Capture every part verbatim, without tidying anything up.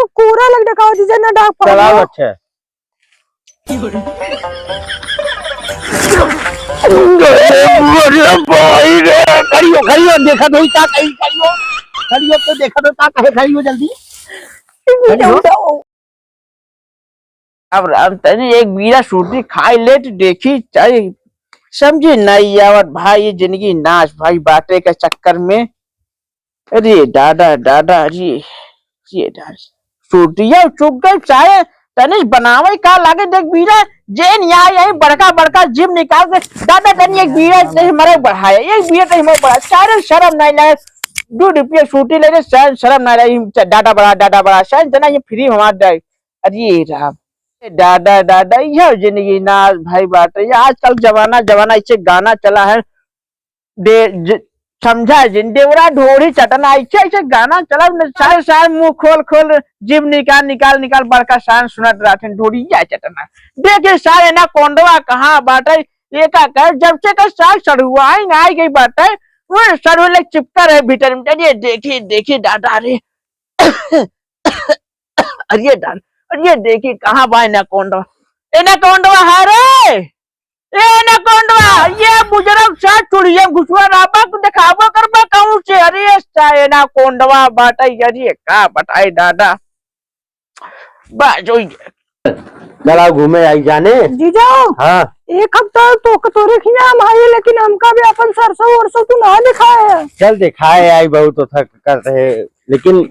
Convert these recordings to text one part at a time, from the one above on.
हमको कोरा लग डकाओ जीजा, ना डाक पाओ। चलाओ, अच्छा। अरे भाई रे, खड़ी हो, खड़ी हो, देखत होई का कही, खड़ी हो, खड़ी हो, तो देखत हो का कहे, खड़ी हो जल्दी, खड़ी हो। अब राम तनी एक बीरा सूटी खाई ले तो देखी, चाहे समझी नहीं आवत भाई, ये जिंदगी नाश भाई बाटे के चक्कर में। अरे दादा, दादा, अरे, ये दादा, सूटिया चुग गई, चाहे तनी बनावे का लागे, देख बीरा, जे न्याय यही बड़का बड़का जिम निकाल के, दादा तनी एक बीरा नहीं मरे बढ़ाया, एक बीरा नहीं मरे बढ़ा, चाहे शर्म नहीं लगे, दो रुपये सूटी ले ले, शायद शर्म नहीं लगे, डाटा बढ़ा, डाटा बढ़ा, शायद जना ये फ्री हमार दे। अरे राम, ए दादा, दादा, यह जिंदगी ना भाई बात है। ये आजकल जमाना, जमाना ऐसे गाना चला है, दे, ज-, समझा जिन, देवरा ढोरी चटना, ऐसे, ऐसे गाना चला, न सारे, सारे मुंह खोल, खोल, जीभ निकाल, निकाल, निकाल, बड़का शान सुनत रहते हैं, ढोरिया चटना। देखे सारे ना कोंडवा कहाँ बाटे, ये का कहे, जब से का साग सड़ुआइन आई गई बाटे, वो सड़ुआ लग चिपका रहे भीतर में। अरे देखी, देखी दादा रे। अरे दादा, अरे देखी कहाँ बा एनाकोंडवा, एनाकोंडवा है रे, ए एनाकोंडवा, ये बुजुर्ग सा चुड़िया घुसुआ रहा बा, तू देखाबो करबा कहूँ से, अरे सा एनाकोंडवा बाटे, अरे का बताई दादा, बस वही। चला घूमे आई जाने। जीजा, हाँ। एक हफ्ता तो तोरे खिया हम आए, लेकिन हमका भी अपन सरसों वरसों तू ना दिखाए। चल दिखाए आई, बहुत तो थक करते हैं, लेकिन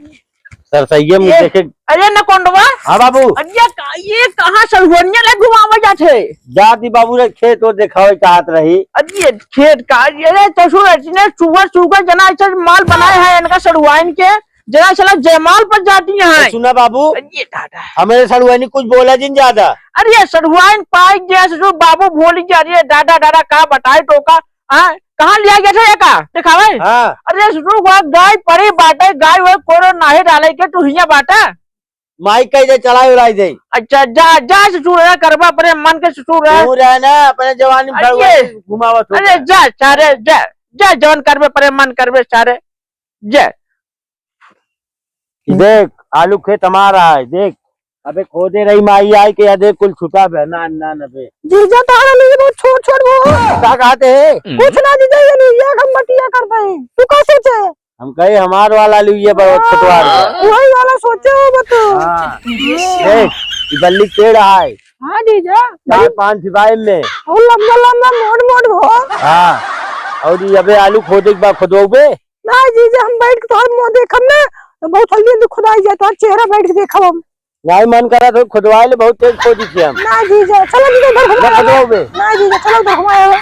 सरसैया में ये, देखे। अरे एनाकोंडवा। हाँ बाबू। अरे का, ये कहाँ सड़ुआइनिया ले घुमावे जात है? जाती बाबू रे खेत वो देखावे चाहत रही। अरे खेत का, अरे ससुर इतने सुगर सुगर जना ऐसे माल बनाए हैं इनका सड़ुआइन के, जना साला जयमाल पर जाती हैं। सुना बाबू, अरे दादा। हमारे सड़ुआइन कुछ बोला जिन ज्यादा। अरे सड़ुआइन पाई गया ससुर बाबू भोली गया, अरे दादा दादा का बताए तो का, हाँ? कहाँ लिया गया था ये का? दिखावे? हाँ। अरे ससुर, वहाँ गाय पड़ी बाटे, गाय वाय कोनो नाहीं डाले के, तू हियाँ बाटा। माई कह दे, चलाई उलाई दे। अच्छा, जा, जा ससुर, है करबा परे मन के ससुर है। तू रहे ना, अपने जवानी में अरे, भगवान घुमावत हो अरे, गया। जा सारे, जा, जा, जवन करबे परे मन करबे सारे, जा। देख, आलू खेत हमारा है, देख। अबे खोदे रही माई आई के, या देख कुल छुटा बे, ना, ना, ना बे। जीजा तोहरा लिए बहुत छोट, छोट वो। का कहते हैं? कुछ ना जीजा, ये नहीं, ये हम बतिया करते हैं। तू का सोचे? हम कहे हमार वाला लिए बड़ा हाँ, छोटवार बा। वही वाला सोचे हो बा तू। हाँ। देख, ई बल्ली के पेड़ है। हाँ जीजा। चार बड़ी पाँच सिपाही में। और लंबा, लंबा, मोट, मोट हो। हाँ। और ये अबे आलू खोदे के बाद खोदवाओ बे। ना जीजा, हम बैठ के तोहर मुँह देखब ना, तो बहुत जल्दी, जल्दी खुदाई जाए, तोहर चेहरा बैठ के देखब हम। नाहीं मन करा तो खुदवाए ले, बहुत तेज खोदी थी हम। ना जीजा, चलो जीजा, उधर ना घुमाए खुदवाओ बे। ना जीजा, चलो उधर घुमाए।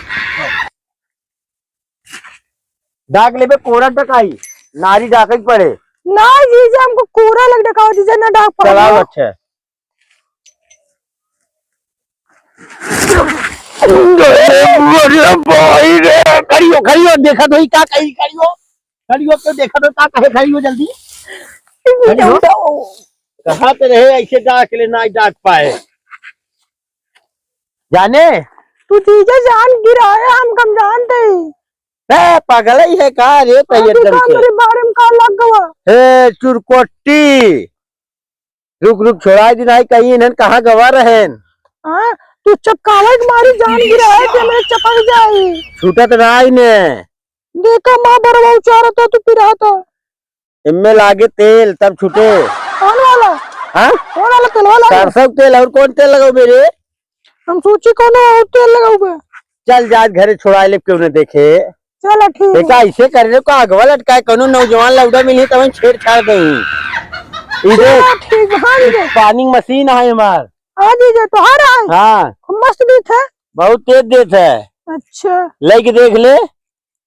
डाक लेबे कोरा डकाई, नारी डाके के पड़े। ना जीजा, हमको कोरा लग डकाओ जीजा, ना डाक पाओ। चलाओ, अच्छा। अरे भाई रे, खड़ी हो, खड़ी हो, देखत होई का कही, खड़ी हो, खड़ी हो, तो देखत हो का कहे, खड़ी हो जल्दी, खड़ी हो। कहाँ पे रहे ऐसे डाक ले ना डाक पाए जाने। तू जीजा जान गिराया, हम कम जानते ही। ए, पागल ही है का रे, अभी तैयार का करके? मेरे बारे में का लग गवा? ए, चुरकोटी। रुक, रुक, छोड़ाई दी नाहीं, कहीं इन्हन कहाँ गवा रहेन? हाँ, तू चपकावे के मारी जान गिरा है, ते मेरे चपक जाई। छूटत नाहीं ने। देखा माँ बरवा उचारत हो, तू पिरात हो। इनमें लागे तेल, तब छूटे। कौन वाला? हाँ? कौन वाला तेल वाला? सरसों के तेल, और कौन तेल लगाओ मेरे? हम सोची कौन और तेल लगाओ बे? चल जा, घरे छोड़ा ले, क्यों न देखे। चलो, ठीक है। बेटा, ऐसे कर रहे हो, का अगवा लटकाए, कोनो नौजवान लौड़ा मिली, तब छेड़छाड़ दे। ई देख, चलो, ठीक है, हाँ, ठीक है। पानी मशीन है हमार। हाँ, जीजा, तोहार है? हाँ। मस्त देत है। बहुत तेज देत है। अच्छा। लेके देख ले।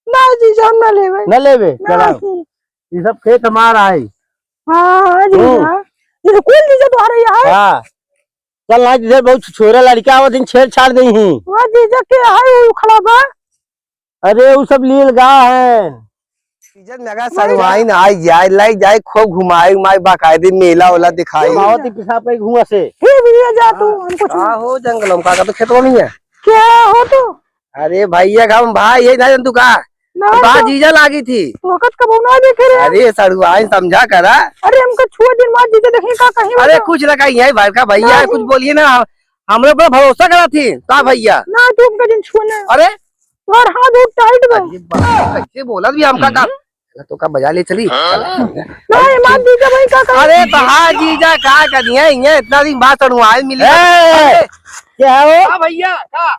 ना, जीजा, हम ना लेबे। ना लेबे? ना, चलाओ। नहीं। ई सब खेत हमार है। हाँ, हाँ, जीजा। हम्म। ये तो कुल जीजा तोहार ही है। हाँ। चल ना, इधर बहुत छोरा लड़का आवत, दिन छेड़छाड़ दे ही। वो जीजा के है, वो खड़ा बा। अरे, उ सब लील गा है। सीजन में अगर सड़वाइन आई जाए, लाई जाए, खूब घुमाई उमाई, बाकायदे मेला ओला दिखाई। घुमावत ही पेशाब कई घुआ से। हे भैया जा तू, हाँ। हमको छोड़। का हो जंगल में, का, का तो खेतवा में है? क्या हो तू? अरे भैया, हम भाई है ना, तू का? ना, तो बा तो जीजा लागी थी। तो वक्त कबो ना देखे रहे। अरे सड़ुआइन, समझा करा। अरे हमका छुआ जिन, मार जीजा, देखी का कहीं अरे बता। कुछ ना कहीं, यही भर का भैया ना है, कुछ जी। बोलिए ना। हमरे ऊपर भरोसा करा थी का भैया? ना, तू हमका जिन छुआ ना। अरे तोर हाथ बहुत टाइट बा। अरे बाप रे, कैसे बोला भी हमका का? हम्म। चला तो का बजा ले चली। हाँ। चला। ना, ये मार जीजा भाई का कहीं? अरे तो हाँ जीजा का करिए, ये इतना दिन बाद सड़ुआइन मिली। ए, अरे। क्या हो? हाँ भैया, का?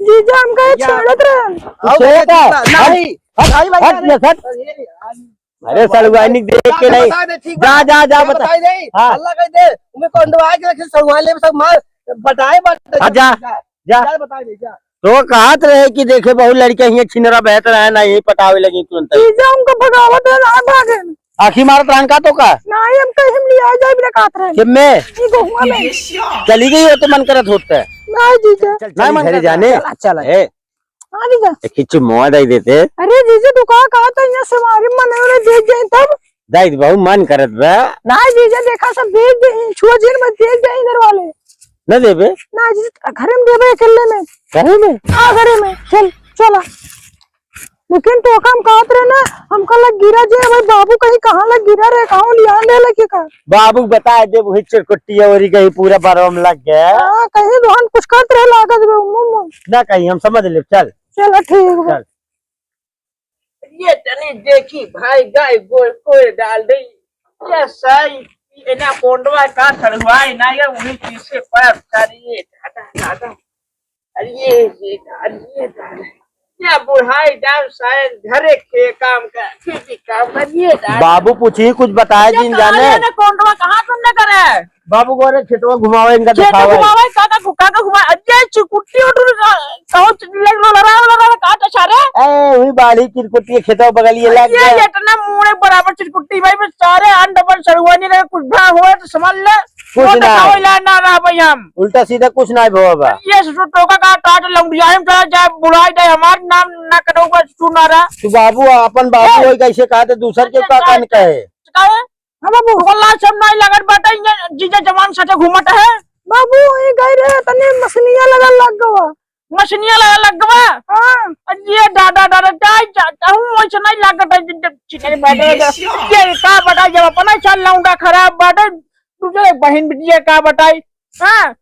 जीजा हमका ये भैया। छेड़त रहे। तू आओ छेड़त भैया, है? जीजा, नहीं। हट, भाई, भाई, हट, अरे। ये हट। अरे यार। अरे, सड़ुआइन देख के नहीं। बता दे, ठीक जा, बा? जा, जा, ये बता। बताई दे। हाँ। अल्लाह कह दे, तुम्हें कौन दवा के रखे, सड़ुआइन ले सब मार, बताए बात। हाँ, जा, जा। जा, बता दे, जा। तो कहत रहे कि देखे, बहुत लड़के हियाँ छिनरा बहत रहे ना, यही पटावे लगी तुरंत। जीजा उनका भगावत रहे, ना भागे। आँखी मारत रहन का तो का? नहीं, हम कहीं हम लिया जाए, बिना कहत रहे। कि मैं? ई गहुआ में। चली गई हो तो मन करत होता है। नहीं, जीजा। चल, चल, नहीं मन घरे करता जाने। है। चला, चला। ए, हाँ, जीजा। एक ही चुम्मा दे देते। अरे, जीजा, तू का कहा था, यहाँ से हमारे मन में देख गए तब? दाई, बहुत मन करत बा। ना, जीजा, देखा, सब देख गए, छुआ झील में देख गए इधर वाले। न देबे? ना, जीजा, घरे में देबे, अकेले में। घरे में? हाँ, घरे में। चल, चला। लेकिन तो काम कहत रहे ना, हमका लग गिरा जे, भाई बाबू कहीं कहाँ लग गिरा रहे, कहाँ लियान रहे लगे का? बाबू बताए देब, वही चिरकुट्टी औरी गई, पूरा बरवा में लग गया। हाँ, कहीं रोहन कुछ करत रहे लागत बा, मुंह, मुंह। ना कहीं, हम समझ लेब, चल। चलो, ठीक बा। चल। ये तनी देखी भाई, गाय गोय कोय डाल दे। ये सही, एना कोंडवा का सड़ुआइन, ना ये वही पीछे पड़ा, सारी ये दादा, दादा। अरे ये, ये, अरे ये दादा। ये बुढ़ाई डाल सायन घरे के काम का, खेती काम का, ये दादा। बाबू पूछी कुछ बताए ये जिन जाने। ना कोंडवा कहाँ तुमने करे? बाबू को रे खेतवा घुमावे, इनका खेतवा दिखावे। घुमावे, का, का, का, का घुमा-, अरे चिरकुट्टी उठुल का, कहो च-, ले लो, लड़ा, लड़ा, लड़ा, का तो सारे? ए, वही बाड़ी चिरकुट्टी खेतवा बगलिए लग ये गया। इतना मुड़े बराबर चिरकुट्टी भाई, बस सारे अंड पर सड़ुआ नहीं रहे, कुछ भा हुआ तो समझ ले। कुछ वो ना। दिखावे ला ना रहा भाई हम। उल्टा सीधा कुछ ना भवा बा। ये ससुर टोका का टाट लौंडिया हम चला जाए, बुढ़ाई जाए, हमार नाम ना कटो बस तू ना रहा। तू बाबू, अपन बाबू ए। होई कैसे कहा तो दूसर के का कान कहे? का है? हाँ बाबू। तोला सब नहीं लगत बाटे, ये जीजा जवान साथे घूमत है। बाबू, ये गए रहे, तनी मसनिया लगा लग गवा। मसनिया लगा लग गवा? हाँ। अरे ये दादा, दादा, चाहे चाहूँ वैसे नहीं लागत है, जब, जब चिकन बाटे, ये ये का बताई, जब अपना साल लौंडा खराब बाटे, दूसरे बहन बिटिया का बताई, हाँ?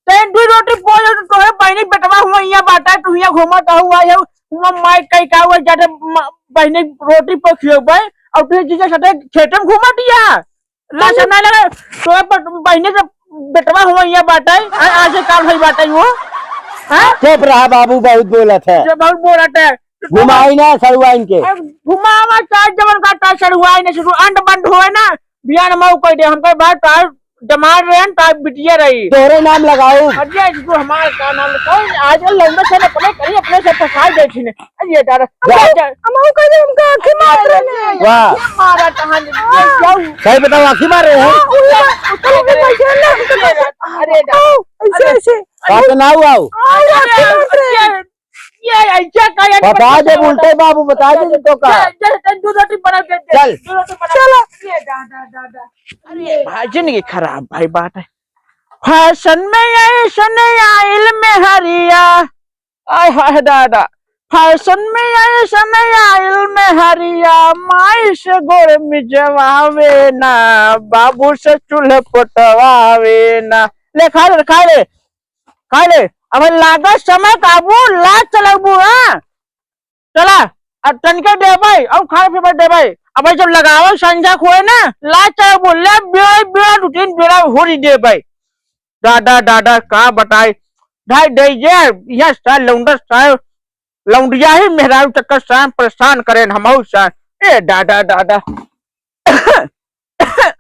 तैं दू रोटी पोल, तोहरे बहिनी बेटवा हुआ हियाँ बाटा, तू हियाँ घूमत हऊ, आई हऊ, हुआ माई कई का हुआ, जाते म-, बहिनी रोटी पोल खियौबे, और तू जीजा साथे खेते में घूमत हिया। लाज नहीं लगे, तोहरे पर बहिनी से बेटवा हुआ हियाँ बाटा, आ, आज से काम भई बाटा वो, हाँ? चुप रहा बाबू, बहुत बोलत है। जो बहुत बोलत है। घुमाई ना सड़ुआइन के। अब घुमावा चाहे जवन का चाहे सड़ुआइन, सड़ु-, अंड बंड होए ना, बियान मऊ कह दे, हमके बात तार जमार रहन, तार बिटिया रही। तोहरे नाम लगाऊ। अरे, तू हमार का नाम, कौन आजकल लौंडा से अपने कहीं अपने से फंसा दे छिने। अरे, ये दादा, जा, जा। हम कह दे, हमका आँखें मार रहे हैं। वाह। ये मारा कहाँ ने, ये जाऊ। सही बताओ, आँखें मार रहे हैं? हाँ, उल्टा, उल्टा, उल्टा, उल्टा, उल्टा। अरे, दादा। ऐसे, अरे। ऐसे। बात ना हुआ हो। हाँ, आँखें मार रहे हैं। ये, ये ऐसे का, ये बता दे, उल्टे बाबू, बता दे तो का। जा, जा, जा, दूध रोटी बना दे, दे। चल। दूध रोटी बना। चलो। ये दादा, दादा। अरे भाई, जिंदगी खराब भाई बात है। फैशन में ऐसन आइल में हरिया, आय हाय दादा, फैशन में ऐसन आइल में हरिया, माई से गोड़ मिजवावे ना, बाबू से चूल्हे पोतवावे ना। ले खा ले, खा ले, खा ले। अब लागत समय काबू, लाज चलबू, हाँ? चला, अब तनिके देबै, अब खाए पीबै देबै। अब जब लगावल संझा खोए ना, लाज चलबू, ले बेड़ा, बेड़ा, दू तीन बेड़ा होरी देबै। दादा, दादा, का बताई, ढाई दे जे, यह सा लौंडा सा, लौंडिया ही मेहरारू चक्कर सा परेशान करेन, हमहू सा। ए दादा, दादा।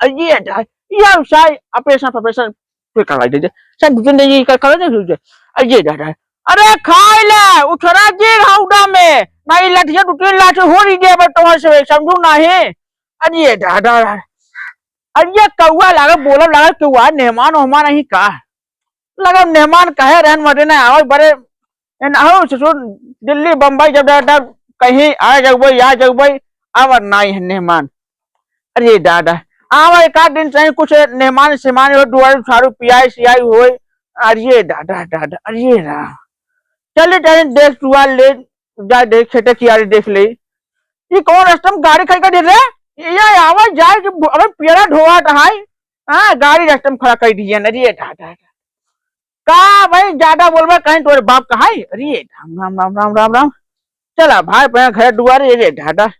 ये दादा, ये सा ऑपरेशन, ऑपरेशन, कोई करवाई दे जे। सा दू तीन दे जे, कर, कर दे जे। ये दादा। अरे खाई ले, उछरा जे हौदा में। नहीं लठिया दू तीन लाठी होरी देबै तोहर से, समझू नहीं? अरे दादा। अरे कौआ लागल, बोलब लागल, कौआ, मेहमान ओहमान नहीं का? लगा मेहमान कहे रहन मते ना आवै बरे, ए ना हो ससुर, दिल्ली बम्बई जब जाता कहीं आ जाउबै, आ जाउबै, आवा नाई है मेहमान। अरे दादा, आवा एक आध दिन सही कुछ मेहमान सेहमान हो, दुआरू सारू पियाई सियाई होए। अरे दादा, दादा, अरे राम। चले, चले, देख सुआ ले, जाए देख, खेते कियारी देख ले। ई कौन रस्ता में गाड़ी खड़ी कर दे रे? ये आवे जाए कि अबे पेड़ा ढोवात है। हाँ, गाड़ी रस्ता में खड़ा कर दिया ना रे, ढा, ढा, ढा। का भाई ज्यादा बोलबे कहीं तोरे बाप का है? अरे राम, राम, राम, राम, राम, राम। चला भाई, पे घर दुआरे, अरे ढा, ढा।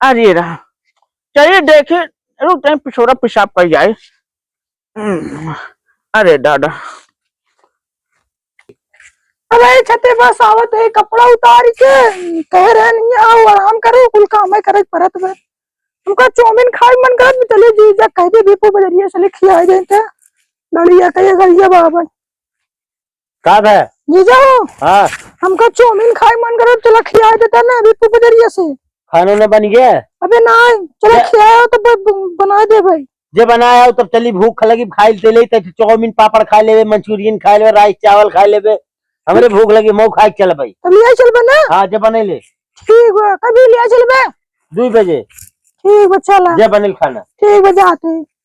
अरे राम। चलिए देखिए, रुक, तनी पिछोरा पेशाब कर जाए। हम्म, अरे दादा। अरे छते बस आवत है, कपड़ा उतार के कह रहे नहीं आओ, आराम करो, कुल काम है करे परत बे। हमका चाउमीन खाए मन करत, चले जीजा कह दे, बीपू बजरिया से ले खिया देते। गड़िया कहे, गड़िया बाबा। का बे? जीजा हो। हाँ। हमका चाउमीन खाए मन करत, चला खिया देता ना, बीपू बजरिया से। खाना ना बन गया? अबे ना, चला जा। खिया तो ब-, ब-, बना दे भाई। जे बनाया हो तब चली, भूख लगी, खाई ले, ते चाउमीन पापड़ खा लेबे, मंचूरियन खा लेबे, राइस चावल खा लेबे। हमरे भूख लगी, मऊ खाए के चल भाई। तब ले चलबे ना? हाँ, जे बने ले। ठीक बा, कभी ले चलबे? दो बजे। ठीक बा, चला। जे बनल खाना। ठीक बा, जाते।